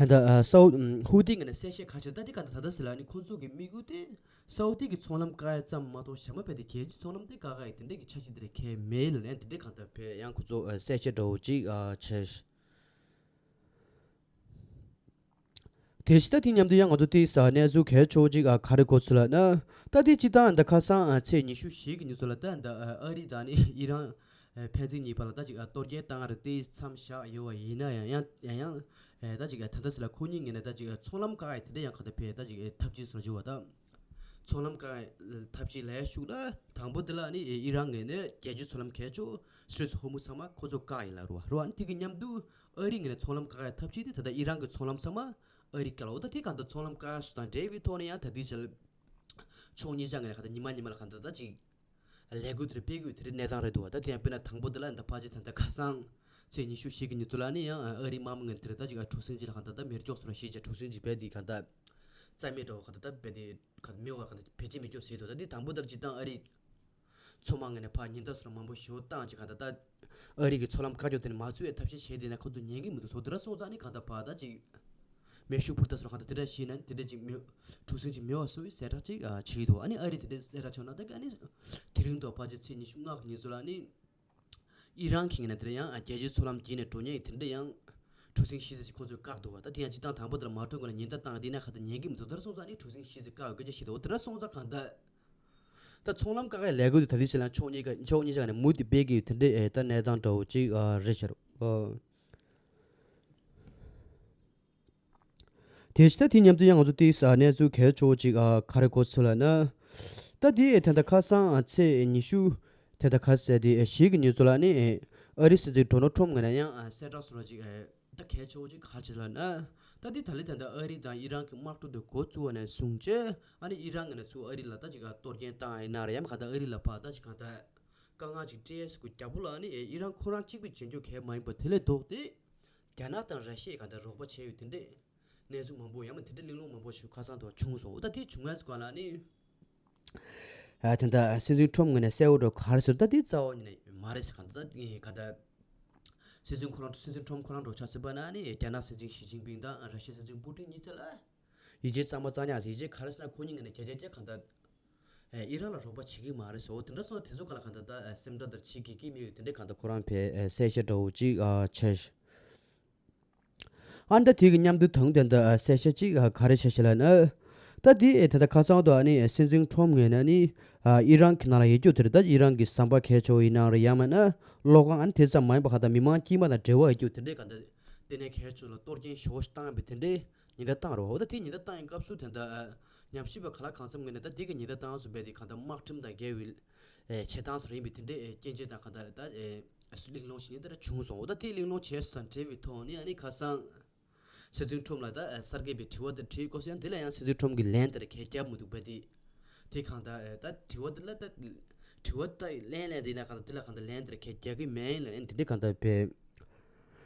ཧན་ད་ཨ་སའུ་ཧུ་ཏི་ངོས་ནས་གསལ་བཤད་ག་ཅིག་ད་དེ་གང་ལྟར་ད་ལྟ་ཟེར་ལ་ནི་ཁོང་ཚོ་གི་དམིགས་ཡུལ་དེ་སའུ་ཏི་གི་ཚོང་ལམ་བཀག་ཡ་ཙམ་མ་གཏོགས་གཞན་པ་རྦད་དེ་རྒྱལ་སྤྱིའི་ཚོང་ལམ་དེ་བཀག་ག་ཡི་དེ་འདྲས་ཀྱི་འཆར་གཞི་དེ་རེད་གལ་མེད་ལ་ནི་དེ་འདྲས་གང་ལྟར་བས་ཡང་ཁོང་ཚོ་ཨ་གསལ་བཤད་འདྲ་བོ་ཅིག་ཨ་བྱས། དེ་བཞིན་ད་དེ་མཉམ་དུ་ཡང་ང་ཚོ་དེ་ས་གནས་ཚུལ་གལ་ཆེ་བོ་ཅིག་ཨ་ག་རེ་གོ་ཚུལ་ལབ་ན། ད་དེ་སྤྱིར་བཏང་འདི་ཁ་སང་ཨ་ཚེས་ཉི་ཤུ་བཞི་གི་ཉིན་ཚོ་ལ་ད་འདི་ཨ་རི་དང་ནི་ཨི་རན་ཨ་ཕན་ཚུན་གཉིས་བར་ལ་ད་ཅིག་ཨ་གཏོར་སྐྱོན་བཏང་ཡ་རེ་དེ་མཚམས་བཞག་ཡོད་པ་ཡིན་ན་ཡང་ཡང་ཡང་ཡང་ཨ་ད་ཅིག་ཨ་ད་ལྟ་ཟེར་ལ་ཁོ་གཉིས་ངོས་ནས་ད་ཅིག་ཨ་ཚོང་ལམ་བཀག་ཡ་དེ་འདྲ་ཡང་ག་ད་ཕེ་ད་ཅིག་ཨ་ཐབས་ཇུས་སུ་འགྱུར་བ་དང་། ཚོང་ལམ་བཀག་ཡ་ཐབས་ཇུས་ལ་ཡ་ཤུགས་ལ་དང་པོ་དེ་ལ་ནི་ཨི་རན་ངོས་ནས་རྒྱལ་སྤྱིའི་ཚོང་ལམ་གལ་ཆེ་སི་ཊྲེ་ཊི་ཧོར་མུ་ཚང་མ་ཁོ་ཚོ་བཀག་ཡིན་ལ་རུ་བ་རུ་བ་ནི་དེ་གི་མཉམ་དུ། ཨ་རི་ངོས་ནས་ཚོང་ལམ་བཀག་ཡ་ཐབས་ཇུས་དེ་ད་ལྟ་ཨི་རན་གྱི་ཚོང་ལམ་ཚང་མ་ཨ་རི་བཀག་ལ། འོ་ད་དེ་གང་ལྟར་ཚོང་ལམ་བཀག་ཡ་སུ་དང་འབྲེལ་བའི་ཐོག་ནས་ཡང་ད་དུས་ཆར་ཕྱོགས་གཉིས་ཆ་ངོས་ནས་གང་ལྟར་ཉི་མ་ཉི་མ་ལ་གང་ལྟར་ད་ཅིག་ལས་འགུལ་དེར་སྤེལ་དགོས་དེ་རིང་གནས་སྟངས་རེད་འདུག་བ། ད་དེ་ཡང་དཔེར་ན་དང་པོ་དེ་ལ་ད་ཕལ་ཆེར་ད་ལྟ་ཁ་སང་ཚེས་ཉི་ཤུ་བཞི་གི་ཉིན་ཚོ་ལ་ནི་ཡང་ཨ་རི་དམག་མི་ངོས་ནས་དེར་ད་ཅིག་གྲུ་གཟིངས་ཅིག་ལ་གང་ལྟར་ད་མེ་སྒྱོགས་སོགས་ལ་གཞིས་ཆགས་གྲུ་གཟིངས་ཅིག་སྦས་དེ་གང་ལྟར་རྩ་མེད་འགྲོ་བ་གང་ལྟར་ད་སྦས་དེ་གང་ལྟར་མེ་འོག་གང་ལྟར་བེད་སྤྱད་མེ་སྒྱོགས་ཟེར་འདུག་ད་དེ་དང་པོ་དེར་སྤྱིར་བཏང་ཨ་རི། ཚོང་དམག་ངོས་ནས་ཕར་ཉེན་བརྡ་སོགས་མང་པོ་ཞེ་པོ་བཏང་ཅིག་ག་ད་ལྟ་ཨ་རི་གི་ཚོང་ལམ་བཀག་རྒྱུ་དེ་ནི་མ་བཙུགས་པའི་ཐབས་ཤེས་བྱས་དེ་ན་ཁོ་ཚོ་ཉན་གི་མི་འདུག་སོ་དེ་འདྲ་སོང་ཙང་ནི་ག་ད་ཕར་ད་ཅིག་མེ་ཤུགས་འཕུར་མདའ་སོགས་ག་ད་དེ་འདྲ་ཞིག་ན་ནི་དེ་འདྲ་ཅིག་མེ་གྲུ་གཟིངས་ཅིག་མེ་བ་སོ་བའི་གསལ་བསྒྲགས་ཅིག་བྱེད་ཀྱི་འདུག་ཨ་ནི་ཨ་རི་དེ་འདྲའི་གསལ་བསྒྲགས་བྱུང་ན་ད་ག་ནི་དེ་རིང་དུ་ཕལ་ཆེར་ཚེས་ཉི་ཤུ་ལྔ་གི་ཉིན་ཚོ་ལ་ནི་ཨི་རན་གྱི་ངོས་ནས་དེ་འདྲ་ཡང་རྒྱལ་སྤྱིའི་ཚོང་ལམ་བརྒྱུད་ནས་འགྲོ་མཁན་ཡི་དེ་འདྲ་ཡང་གྲུ་གཟིངས་གཞི་རྩ་ཅིག་ཁོང་ཚོས་བཀག་འདུག་བ། ད་དེ་ཡང་སྤྱིར་བཏང་དང་པོ་དེར་མ་གཏོགས་གོང་ལ་ཉེན་བརྡ་བཏང་དེ་ན་ག་ད་ཉན་གི་མི་འདུག་དེ་འདྲ་སོང་ཙང་ནི་གྲུ་གཟིངས་གཞི་རྩ་བཀག་ཡོད་སྐད་ཆ་བཤད་འདུག་དེ་འདྲ་སོང་ཙང་གང་ལྟར། ད་ཚོང་ལམ་བཀག་ཡའི་ལས་འགུལ་དེ་ད་ལྟའི་ཆ་ལ་ཕྱོགས་གཉིས་ཀ་ཕྱོགས་གཉིས་ཆ་ནས་མུ་མཐུད་སྤེལ་གྱི་ཡོད་དེ་འདྲའི་ཨེ་ད་གནས་སྟངས་འདྲ་བོ་ཅིག་ཨ་རེད་ཤག་ཨོ། དེ་བཞིན་ད་དེ་མཉམ་དུ་ཡང་ང་ཚོ་དེའི་ས་གནས་ཚུལ་གལ་ཆེ་བོ་ཅིག་ཨ་ག་རེ་གོ་ཚུལ་ལབ་ན། ད་དེ་ད་ལྟ་ཁ་སང་ཨ་ཚེས་ཉི་ཤུ་དེ་ད་ག་ཟེར་དེ་ཨེ་བཞི་གི་ཉིན་ཚོ་ལ་ནི་ཨེ་ཨ་རིའི་སྲིད་འཛིན་ཌོ་ནལ་ཊམ་ངོས་ནས་ཡང་ཨ་གསལ་བསྒྲགས་སོགས་ཅིག་ཨེ། ད་གལ་ཆེ་བོ་ཅིག་ག་རེ་ལབ་ན། ད་འདི་ད་ལན་ད་ལྟ་ཨ་རི་དང་ཨི་རན་གྱི་དམག་འཁྲུག་དེ་འགོ་བཙུགས་པ་ནས་བཟུང་བྱས་ཨ་ནི་ཨི་རན་ངོས་ནས་ཚུར་ཨ་རི་ལ་ད་ཅིག་ག་གཏོར་སྐྱོན་བཏང་ཡིན་ན་རེད་ཡང་ག་ད་ཨ་རི་ལ་ཕར་ད་ཅིག་ག་ད་དཀའ་ངལ་ཅིག་སྤྲད་ཡས་སུ་རྒྱབ་པོ་ལ་ཨ་ནི་ཨི་རན་ཁོ་རང་གཅིག་པུས་བྱེད་རྒྱུ་གལ་མ་ཡིན་པ་དེ་ལས་ལྡོག་སྟེ་རྒྱ་ནག་དང་ར་ཤི་ཡས་ག་ད་རོགས་པ་བྱས་ཡོད་དེ་འདྲས་གནས་ཚུལ་མང་པོ་ཡང་མ་དེ་འདྲས་གླེང་སློང་མང་པོ་ཞིག་ཁ་སང་དུ་བྱུང་སོང་། ད་དེ་བྱུང་ཡས་སུ་ག་ལ་ཨ་ནི། ཨ་དེ་འདྲ་སྲིད་འཛིན་ཁྲོམ་ངོས་ནས་གསལ་བོ་འགྲོ་ག་རེ་ཟེར་ད་དེ་རྩ་བ་ཉིད་ནས་མ་རེད་ཟེར་ག་འདུག་ད་ངས་ག་ད་སྲིད་འཛིན་ཁོ་རང་སྲིད་འཛིན་ཁྲོམ་ཁོ་རང་འགྲོ་ཆ་སྲིད་པ་ན་ནི་རྒྱ་ནག་སྲིད་འཛིན་ཞི་ཅིན་ཕིང་དང་ར་ཤི་ཡ་སྲིད་འཛིན་པུ་ཏིན་གཉིས་ཆ་ལ་ཡིད་ཆེས་གཙང་མ་གཙང་ཉག་ཡིད་ཆེས་ག་རེ་ཟེར་ན་ཁོ་གཉིས་ངོས་ནས་རྒྱ་རྒྱ་རྒྱ་ག་ད་ཨི་རན་ལ་རོགས་པ་བྱེད་ཀྱི་མ་རེད་ཟེར། འོ་དེ་འདྲ་སོང་དེ་ཚོ་ག་ལ་ག་ད་ད་སེམས་ཁྲལ་དང་བྱེད་དགོས་ཀྱི་མི་ཡོད་དེ་འདྲ་ག་ད་ཁོ་རང་ཕའི་གསལ་བཤད་འདྲ་བོ་ཅིག་བྱས། ཨ་ནི་ད་དེ་གི་མཉམ་དུ་དང་དེ་འདྲ་གསལ་བཤད་ཅིག་ག་རེ་བྱས་ཤག་ལབ་ན། ད་དེ་དེ་འདྲ་ཁ་སང་དུ་ཨ་ནི་སྲིད་འཛིན་ཁྲོམ་ངོས་ནས་ནི་ཨི་རན་གྱི་ནང་ལ་ཡོད་རྒྱུ་དེ་རེད། ད་ཨི་རན་གྱི་ཟམ་པ་གལ་ཆེ་བོ་ཡིན་ནའང་རེད་ཡང་མིན་ན་གློག་ཁང་ཨ་ནི་དེ་ཙམ་མ་ཡིན་པ་ག་ད་མི་མང་དཀྱུས་མ་དང་འབྲེལ་བ་ཡོད་རྒྱུ་དེ་འདྲའི་ག་ད་ལྟེ་གནས་གལ་ཆེ་ལ་གཏོར་སྐྱོན་ཞེ་པོ་ཞིག་བཏང་ཡོད་པའི་དེ་འདྲའི་ཉེན་བརྡ་བཏང་རོགས། འོ་ད་དེ་ཉེན་བརྡ་བཏང་ཡོད་སྐབས་སུ་དེ་འདྲ་ཉམས་ཞིབ་པ་ག་ལ་གང་འཚམ་ངོས་ནས་ད་དེ་གི་ཉེན་བརྡ་བཏང་སོང་བས་དེ་ག་ད་དམག་ཁྲིམས་དང་འགལ་བའི་བྱེད་སྟངས་སུ་རིམ་པས་དེ་འདྲའི་སྐྱོན་བརྗོད་དང་གང་ལྟར་ད་གླེང་སློང་ཞིག་ནི་དེ་འདྲ་བྱུང་སོང་། འོ་ད་དེ་གླེང་སློང་བྱས་སོང་དང་འབྲེལ་བའི་ཐོག་ནས་ཨ་ནི་ཁ་སང་སྲིད་འཛིན་ཁྲོམ་ལ་ད་གསར་འགོད་པའི་དྲི་བ་དེ་དྲིས་སྐོར་སོང་ཡང་དེ་ལ་ཡང་སྲིད་འཛིན་ཁྲོམ་གྱི་ལན་དེར་གས་རྒྱབ་མི་འདུག་པས་དེ་དེ་གང་ལྟར་ད་དྲི་བ་དེ་ལ་ད་དྲི་བ་ད་ལན་ལན་དེ་ན་གང་ལྟར་དེ་ལ་གང་ལྟར་ལན་དེར་གས་རྒྱག་གི་མེད་ལ་ཡང་དེ་འདྲ་གང་ལྟར་བས་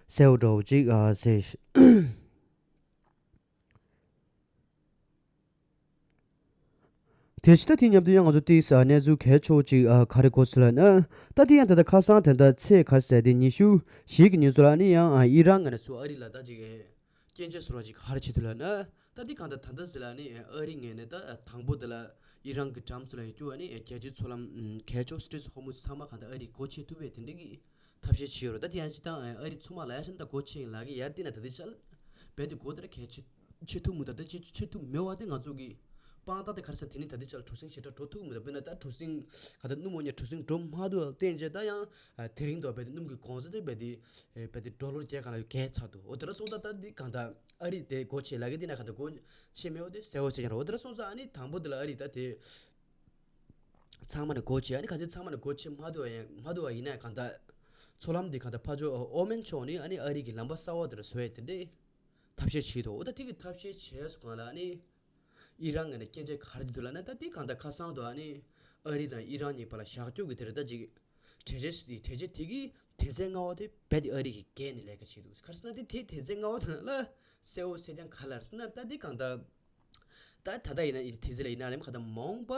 གསལ་བོ་འདྲ་བོ་ཅིག་ཨ་ཟེར། དེ་བཞིན་ད་དེ་མཉམ་དུ་ཡང་ང་ཚོ་ཏིས་གནས་ཚུལ་གལ་ཆེ་བོ་ཅིག་ག་རེ་གོ་ཚུལ་ལབ་ན། ད་དེ་ཡང་ད་ལྟ་ཁ་སང་དེ་འདྲ་ཚེས་ག་ཟེར་དེ་ཉི་ཤུ་བཞི་གི་ཉིན་ཚོ་ལ་ནི་ཡང་ཨི་རན་ངོས་ནས་ཚུར་ཨ་རི་ལ་ད་ཅིག་སྐྱོན་བརྗོད་ཟེར་བ་ཅིག་ག་རེ་བྱེད་འདུག་ལབ་ན། ད་དེ་གང་ལྟར་ད་ལྟ་ཟེར་ལ་ནི་ཨ་རི་ངོས་ནས་ད་དང་པོ་དེ་ལ་ཨི་རན་གྱི་འགྲམ་ཚོ་ལ་ཡོད་རྒྱུ་བ་ནི་རྒྱལ་སྤྱིའི་མཚོ་ལམ་གལ་ཆེ་སི་ཊྲེ་ཊི་ཧོར་མུ་ཛི་ཚང་མ་གང་ལྟར་ཨ་རིས་སྒོ་ཕྱེ་ཐུབ་པའི་དེ་འདྲ་གི་ཐབས་ཤེས་བྱེད་ཡོད་རེད། ད་དེ་ཡང་སྤྱིར་བཏང་ཨ་རི་ཚང་མ་ལ་ཡ་ཤ་ད་སྒོ་ཕྱེ་ཡིན་ལབ་ཀྱི་ཡར་བལྟས་ན་ད་ལྟའི་ཆར་རྦད་དེ་སྒོ་དེ་ར་གལ་ཆེ་ཆེ་ཐུབ་མི་འདུག་ད་ལྟ་ཆེ་ཆེ་ཐུབ་མེད་པ་དེ་ང་ཚོ་གི་ དཔང་རྟགས་དེ་ག་རེ་ཟེར་ན། དེ་ནི་ད་ལྟའི་ཆར་གྲུ་གཟིངས་ཞེ་དྲག་འགྲོ་ཐུབ་ཀྱི་མི་འདུག་དཔེར་ན་ད་གྲུ་གཟིངས་ག་ད་སྣུམ་འོ་ཉེ་གྲུ་གཟིངས་འགྲོ་མ་ཐུབ་པ་བརྟེན་བྱས། ད་ཡང་ཨ་དེ་རིང་དུ་རྦད་དེ་སྣུམ་གྱི་གོང་ཚད་དེ་རྦད་དེ་ཨ་རྦད་དེ་ཌོ་ལར་བརྒྱ་གང་ལ་བརྒལ་ཚར་འདུག་འོ་དེ་འདྲ་སོང་ཙང་ད་འདི་གང་ལྟར་ཨ་རི་དེ་སྒོ་ཕྱེ་ལབ་ཀྱི་འདི་ན་གང་ལྟར་སྒོ་ཕྱེ་མེད་པ་དེ་གསལ་པོ་གསལ་རྐྱང་རེད། འོ་དེ་འདྲ་སོང་ཙང་ཨ་ནི་དང་པོ་དེ་ལ་ཨ་རི་ད་དེ་ཚང་མ་ནས་སྒོ་ཕྱེ། ཨ་ནི་ག་ཚོད་ཚང་མ་ནས་སྒོ་ཕྱེ་མ་ཐུབ་པ་ཡང་མ་ཐུབ་པ་ཡིན་ན་གང་ལྟར་མཚོ་ལམ་འདི་གང་ལྟར་ཕར་ཕྱོགས་ཨོ་མན་ཕྱོགས་ནས་ཨ་ནི་ཨ་རི་གི་ལམ་པ་གསར་པ་དེ་ལ་བཟོ་ཡས་དེ་འདྲའི་ཐབས་ཤེས་བྱེད་འདུག་འོ་ད་དེ་གི་ཐབས་ཤེས་བྱས་སོང་གང་ལ་ཨ་ནི་ཨི་རན་ངོས་ནས་སྐྱོན་བརྗོད་ག་རེ་བྱེད་འདུག་ལབ་ན། ད་དེ་གང་ལྟར་ཁ་སང་དུ་ཨ་ནི་ཨ་རི་དང་ཨི་རན་གཉིས་བར་ལ་བཞག་རྒྱུ་གི་དེ་རེད། ད་ཅིག་གྲོས་ཆོད་དེ་གྲོས་ཆོད་དེ་གི་དོན་ཚན་ལྔ་པ་དེ་རྦད་དེ་ཨ་རི་གིས་འགལ་ནས་ལས་ཀ་བྱེད་འདུག་ག་རེ་ཟེར་ན་དེ་དེ་དོན་ཚན་ལྔ་པ་དེ་ནང་ལ་གསལ་པོ་གསལ་རྐྱང་ག་རེ་ལབ་ཟེར་ན། ད་དེ་གང་ལྟར་ད་ད་ལྟ་ཡིན་ན་ཡིན། དེ་ཚོ་ལ་ཡིན་ན་རེམ་གང་ལྟར་མ་འོངས་པ་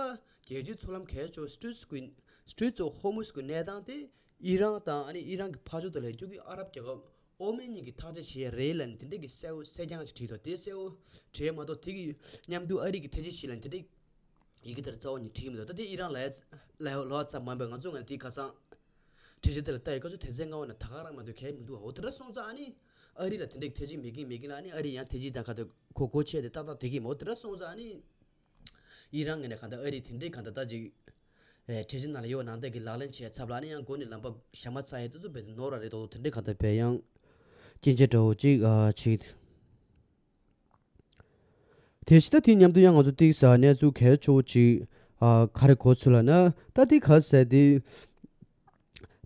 རྒྱལ་སྤྱིའི་མཚོ་ལམ་གལ་ཆེ་བ་Straits གི་Straits of Hormuz གི་གནས་སྟངས་དེ་ཨི་རན་དང་ཨ་ནི་ཨི་རན་གྱི་ཕར་ཕྱོགས་དུ་ལས་རྒྱུ་གི་ཨ་རབ་རྒྱལ་ཁབ་ཨོ་མན་གཉིས་ཀྱིས་ཐག་གཅོད་བྱེད་ཡ་རེད་ལབ་ནས་དེ་འདྲ་གི་གསལ་པོ་གསལ་རྐྱང་ཅིག་བྲིས་འདུག་དེ་གསལ་པོ་བྲིས་མ་གཏོགས་དེ་གི་མཉམ་དུ་ཨ་རི་གིས་ཐེ་ཇུས་བྱེད་ལབ་ནས་དེ་འདྲ་ཡི་གེ་དེར་རྩ་བ་ཉིད་བྲིས་མི་འདུག་ད་དེ་ཨི་རན་ལ་ཡ་ལ་ཡ་ལོ་ཙམ་མ་ཡིན་པ་ང་ཚོ་ངོས་ནས་དེ་ཁ་སང་གྲོས་ཆོད་དེ་ལ་ལྟ་ཡི་ཁ་ཚོད་དོན་ཚན་ལྔ་པ་ནས་ད་ག་རང་མ་གཏོགས་གལ་མི་འདུག་འོ་དེ་འདྲ་སོང་ཙང་ཨ་ནི་ཨ་རི་ལ་དེ་འདྲའི་ཐེ་ཇུས་མེད་ཀྱིན་མེད་ཀྱིན་ལ་ཨ་ནི་ཨ་རི་ཡང་ཐེ་ཇུས་དང་ག་དེ་གོ་གོ་ཆེ་དེ་ཏག་ཏག་དེ་གི་མོ་དེ་འདྲ་སོང་ཙང་ཨ་ནི་ཨི་རན་ངོས་ནས་གང་ལྟར་ཨ་རི་དེ་འདྲའི་གང་ལྟར་ད་ཅིག་ཨེ་གྲོས་ཆོད་ནང་ལ་ཡོད་ནང་བསྟན་གྱི་ལག་ལེན་བྱས་ཚབ་ལ་ཨ་ནི་ཡང་འགོ་ནས་ལམ་པ་ཞག་མ་ཚར་ཡས་དེ་ཚོ་རྦད་དེ་ནོར་བ་རེད་དོ་དེ་འདྲའི་གང་ལྟར་བས་ཡང་སྐྱོན་བརྗོད་འདྲ་བོ་ཅིག་ཨ་བྱེད། དེ་བཞིན་ད་དེའི་མཉམ་དུ་ཡང་ང་ཚོ་ཏིག་ས་གནས་ཚུལ་གལ་ཆེ་བོ་ཅིག་ཨ་ག་རེ་གོ་ཚུལ་ལབ་ན། ད་དེ་ག་ཟེར་དེ་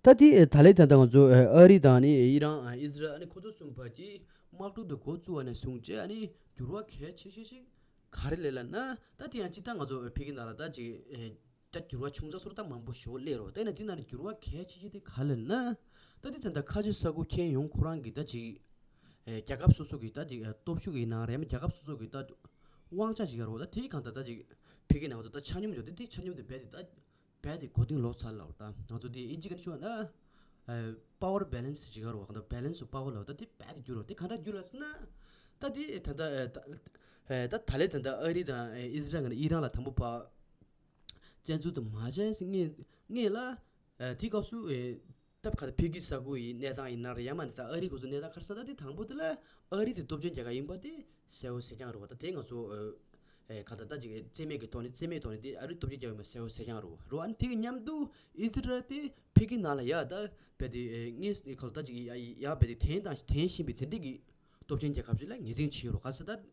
ད་དེ་ད་ལས་ད་ལྟ་ང་ཚོ་ཨ་རི་དང་ནི་ཨི་རན་ཨ་ཨི་ཟི་རལ་ཨ་ནི་ཁོ་ཚོ་གསུམ་བར་གྱི་དམག་འཁྲུག་དེ་འགོ་བཙུགས་པ་ནས་བཟུང་བྱས་ཨ་ནི་འགྱུར་བ་གལ་ཆེ་ཤོས་ཤིག་ག་རེ་སླེབས་ལབ་ན། ད་དེ་ཡང་སྤྱིར་བཏང་ང་ཚོ་ཕ་གི་ནང་ལ་ད་ཅིག་ཨེ་ད་འགྱུར་བ་ཆུང་ཙག་སོར་ད་མང་པོ་ཞིག་སླེབས་རོ། ད་ཡིན་ན་དེ་ནང་ནས་འགྱུར་བ་གལ་ཆེ་ཤོས་དེ་ག་ལབ་ན། ད་དེ་ད་ལྟ་ཁ་ཆེ་ས་ཁུལ་ཁྱེད་ཡོང་ཁོ་རང་གི་ད་ཅིག་ཨེ་རྒྱལ་ཁབ་སོ་སོ་གི་ད་ཅིག་ཨེ་སྟོབས་ཤུགས་ཡིན་ན་རེད། མ་རྒྱལ་ཁབ་སོ་སོ་གི་ད་དབང་ཆ་ཞིག་ཡོད་རོ། ད་དེ་གང་ད་ད་ཅིག་ཕ་གི་ནང་ང་ཚོ་ད་ཆ་སྙོམས་ཡོད་དེ། དེ་ཆ་སྙོམས་དེ་རྦད་དེ་ད་རྦད་དེ་གོ་དོན་ལོག་ཚར་ལབ། ད་ང་ཚོ་དེ་ཨིན་ཇི་ག་ནས་ཤོད་ན་ཨེ་པ་ཝར་བྷེ་ལེན་སི་ཅིག་ཡོད་རོ། གང་ད་བྷེ་ལེན་སི་པ་ཝར་ལབ། ད་དེ་རྦད་དེ་འགྱུར་རོ། དེ་གང་འདྲ་འགྱུར་ལབ་ཟེར་ན། ད་དེ་ད་ད་ཨེ་ད་ཨེ་ད་ད་ལས་ད་ད་ཨ་རི་དང་ཨེ་ཨི་ཟི་རལ་ངོས་ནས་ཨི་རན་ལ་དང་པོ་ཕར་བཙན་འཛུལ་དུ་མ་བྱས་སྔོན་སྔོན་ལ་ཨེ་དེ་སྐབས་སུ་ཨེ་སྟབས་ག་ད་ཕ་གི་ས་ཁུལ་གྱི་གནས་སྟངས་ཡིན་ན་རེད། ཡང་མ་ནི་ད་ཨ་རི་ཁོ་ཚོ་གནས་སྟངས་ག་རེ་ཟེར། ད་དེ་དང་པོ་དེ་ལ་ཨ་རི་དེ་སྟོབས་ཆེན་རྒྱལ་ཁབ་ཡིན་པ་དེ་གསལ་པོ་གསལ་རྐྱང་རེད་བ། ད་དེ་ང་ཚོ་ཨེ་ཨེ་ག་ད་ད་ཅིག་རྩིས་མེད་ཀྱི་ཐོག་ནས་རྩིས་མེད་ཐོག་ནས་དེ་ཨ་རི་སྟོབས་ཆེན་རྒྱལ་ཁབ་ཡིན་པ་གསལ་པོ་གསལ་རྐྱང་རེད་བ། རེད་བ། ཨ་ནི་དེ་གི་མཉམ་དུ་ཨི་ཟི་རལ་དེ་ཕ་གི་ནང་ལ་ཡ་ད་རྦད་དེ་ཨེ་ངས་ཁ་ལོ་ད་ཅིག་ཡ་ཡ་རྦད་དེ་དེང་དང་དེང་བཞིན་པའི་དེ་འདྲས་ཀྱི་སྟོབས་ཆེན་རྒྱལ་ཁབ་ཅིག་ལ་ངོས་འཛིན་བྱེད་རོགས་ག་ཟེར། ད་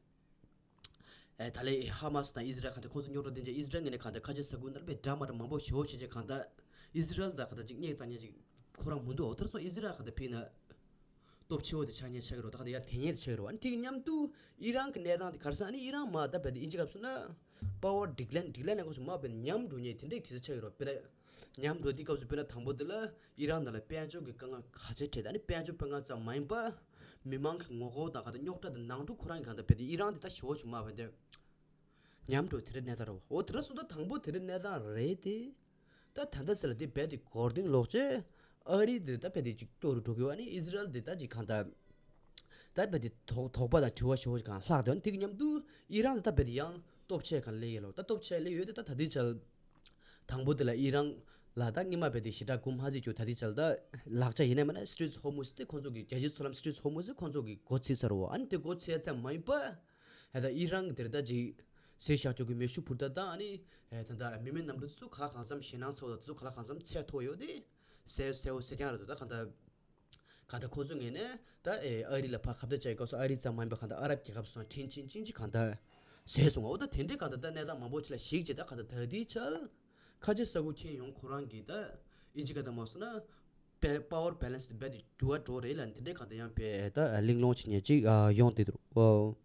ཨེ་ད་ལས་ཧ་མ་སི་དང་ཨི་ཟི་རལ་གང་ལྟར་ཁོང་ཚོ་རྙོག་དྲ་དེ་འདྲ་ཨི་ཟི་རལ་ངོས་ནས་གང་ལྟར་ཁ་ཆེ་ས་ཁུལ་ནང་རྦད་འདྲ་མ་འདྲ་མང་པོ་ཞེ་པོ་བྱས་བྱས་གང་ལྟར་ཨི་ཟི་རལ་དང་གང་ལྟར་ཅིག་སྙད་བཙག་མཁན་ཅིག་ཁོ་རང་མི་འདུག་འོ་དེར་སོང་ཨི་ཟི་རལ་གང་ལྟར་ཕ་གི་ནང་སྟོབས་ཆེ་བོ་དེ་ཆགས་མཁན་ཆགས་ཀྱི་རེད། ད་གང་ལྟར་ཡར་དེད་མཁན་དེ་ཆགས་ཀྱི་རེད། ཨ་ནི་དེ་གི་མཉམ་དུ་ཨི་རན་གྱི་གནས་སྟངས་དེ་ག་རེ་ཟེར། ཨ་ནི་ཨི་རན་མ་ད་རྦད་དེ་ཨིན་ཇི་སྐབས་སུ་ན་པ་ཝར་ཌི་ཀི་ལའིན་ཌི་ཀི་ལའིན་ལ་ཁོ་ཚོ་མ་རྦད་ཉམས་འགྲོ་མཁན་དེ་འདྲའི་དུས་ཚོད་ཆགས་ཀྱི་རེད། དཔེར་ན་ཉམས་འགྲོ་དུས་སྐབས་སུ་དཔེར་ན་དང་པོ་དེ་ལ་ཨི་རན་ནང་ལ་དཔལ་འབྱོར་གྱི་དཀའ་ངལ་ག་ཚད་འཕྲད། ད་ནི་དཔལ་འབྱོར་དཀའ་ངལ་ཙམ་མ་ཡིན་པ་མི་མང་གི་ངོ་རྒོལ་དང་ག་ད་རྙོག་དྲ་དང་ནང་འཁྲུག་ཁོ་རང་གི་གང་ལྟར་རྦད་དེ་ཨི་རན་དེ་ད་ཞེ་པོ་ཅིག་མ་རྦད་དེ་ཉམས་འགྲོ་དེ་འདྲའི་གནས་སྟངས་རེད་བ། འོ་དེ་འདྲ་སོང་ཙང་དང་པོ་དེ་འདྲའི་གནས་སྟངས་རེད་དེ། ད་ད་ལྟ་ཟེར་ལ་དེ་རྦད་དེ་གོ་དོན་ལོག་བྱས། ཨ་རི་དེ་ད་རྦད་དེ་ཅིག་སྐྱོ་རུ་འགྲོ་གི་ཡོད། ཨ་ནི་ཨི་ཟི་རལ་དེ་ད་ཅིག་གང་ལྟར་ད་རྦད་དེ་དོགས་དོགས་པ་དང་དྲི་བ་ཞེ་པོ་ཅིག་གང་ལྷག་དེ། ཨ་ནི་དེ་གི་མཉམ་དུ་ཨི་རན་དེ་ད་རྦད་དེ་ཡང་སྟོབས་ཆེ་གང་སླེབས་ཡོད་ལོ། ད་སྟོབས་ཆེ་སླེབས་ཡོད་དེ། ད་ད་ལྟའི་ཆར་དང་པོ་དེ་ལ་ཨི་རན་ལ་ད་སྔོན་མ་རྦད་དེ་ཞེ་དྲག་འགུལ་མ་བྱེད་རྒྱུ། ད་ལྟའི་ཆར་ད་ལག་ཆ་ཡིན་ན་མིན་ན་སི་ཊི་རེཊ་ཧོར་མུ་ཛི་དེ་ཁོང་ཚོ་གི་རྒྱལ་སྤྱིའི་མཚོ་ལམ་སི་ཊི་རེཊ་ཧོར་མུ་ཛི་དེ་ཁོང་ཚོ་གི་སྒོ་ཚིག་ས་རེད་བ། ཨ་ནི་དེ་སྒོ་ཚིག་ཙམ་མ་ཡིན་པ་ཧེ་ད་ཨི་རན་གྱི་དེར་ད་ཅིག་ཟས་བཞག་རྒྱུ་གི་མེ་ཤུགས་འཕུར་མདའ་དང་། ཨ་ནི་ཧེ་ད་ད་མི་མེད་གནམ་གྲུ་དེ་ཚོ་ག་ལ་གང་འཚམ་ཞེད་སྣང་ཚ་པོ་དང་དེ་ཚོ་ག་ལ་གང་འཚམ་ཚད་མཐོ་ཡོད་དེ་གསལ་གསལ་པོ་གསལ་རྐྱང་རེད་འདུག་ད་གང་ལྟར་གང་ལྟར་ཁོ་ཚོ་ངོས་ནས་ད་ཨེ་ཨ་རི་ལ་ཕར་ཁ་གཏད་བཅག་པའི་སྐབས་སུ་ཨ་རི་ཙམ་མ་ཡིན་པ་གང་ལྟར་ཨ་རབ་རྒྱལ་ཁབ་སོགས་ཁྲིན་ཆིན་ཅིན་ཅི་གང་ལྟར་བཟོས་སོང་བ། འོ་ད་དེ་འདྲའི་གང་ལྟར་ད་གནས་སྟངས་མང་པོ་ཅིག་ལ་གཞིགས་བྱས། ད་གང་ལྟར་ད་ལྟའི་ཆར་ཁ་ཆེ་ས་ཁུལ་ཁྱེད་ཡོང་ཁོ་རང་གིས་ད་ཨིན་ཇི་སྐད་ད་མ་སོང་ན་པེ་པ་ཝར་བྷེ་ལེན་སི་དེ་རྦད་དེ་འགྱུར་བ་འགྲོ་རེད་ལབ་ནས་དེ་འདྲའི་གང་ལྟར་ཡང་པེ་ད་གླེང་སློང་བྱེད་མཁན་ཅིག་ཨ་ཡོང་བསྡད་འདུག་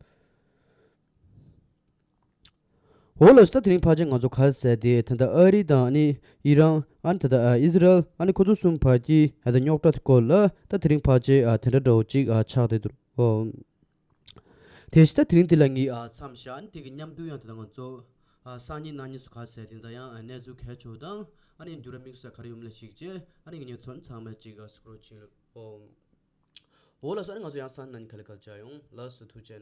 འོ་ལགས་སོ། ད་དེ་རིང་ཕལ་ཆེར་ང་ཚོ་ག་རེ་ཟེར་དེ། ད་ལྟ་ཨ་རི་དང་ཨ་ནི་ཨི་རན། ཨ་ནི་ད་ལྟ་ཨ་ཨི་ཟི་རལ། ཨ་ནི་ཁོ་ཚོ་གསུམ་བར་གྱི་ཨ་ད་རྙོག་དྲ་དེ་སྐོར་ལ་ད་དེ་རིང་ཕལ་ཆེར་ཨ་དེ་འདྲ་འདྲ་བོ་ཅིག་ཨ་ཆགས་བསྡད་འདུག་འོ། དེ་བཞིན་ད་དེ་རིང་འདི་ལ་ངས་ཨ་མཚམས་བཞག་ཨ་ནི་དེ་གི་མཉམ་དུ་ཡང་ད་ལྟ་ང་ཚོ་ཨ་སང་ཉིན་གནངས་ཉིན་སུ་ག་རེ་ཟེར་དེ་ད་ཡང་ཨ་གནས་ཚུལ་གལ་ཆེ་བ་དང་། ཨ་ནི་འགྱུར་བ་དམིགས་བསལ་ག་རེ་ཡོང་མིན་ལ་གཞིགས་བྱས། ཨ་ནི་ངས་ཚོ་ཚང་མ་ཅིག་ཨ་སུ་ཀྲོལ་བྱེད་ལ། འོ། འོ་ལགས་སོ། ཨ་ནི་ང་ཚོ་ཡང་སང་ཉིན་ག་ལེ་ག་ལེ་མཇལ་ཡོང་། ལགས་སོ། ཐུགས་རྗེ་གནང་།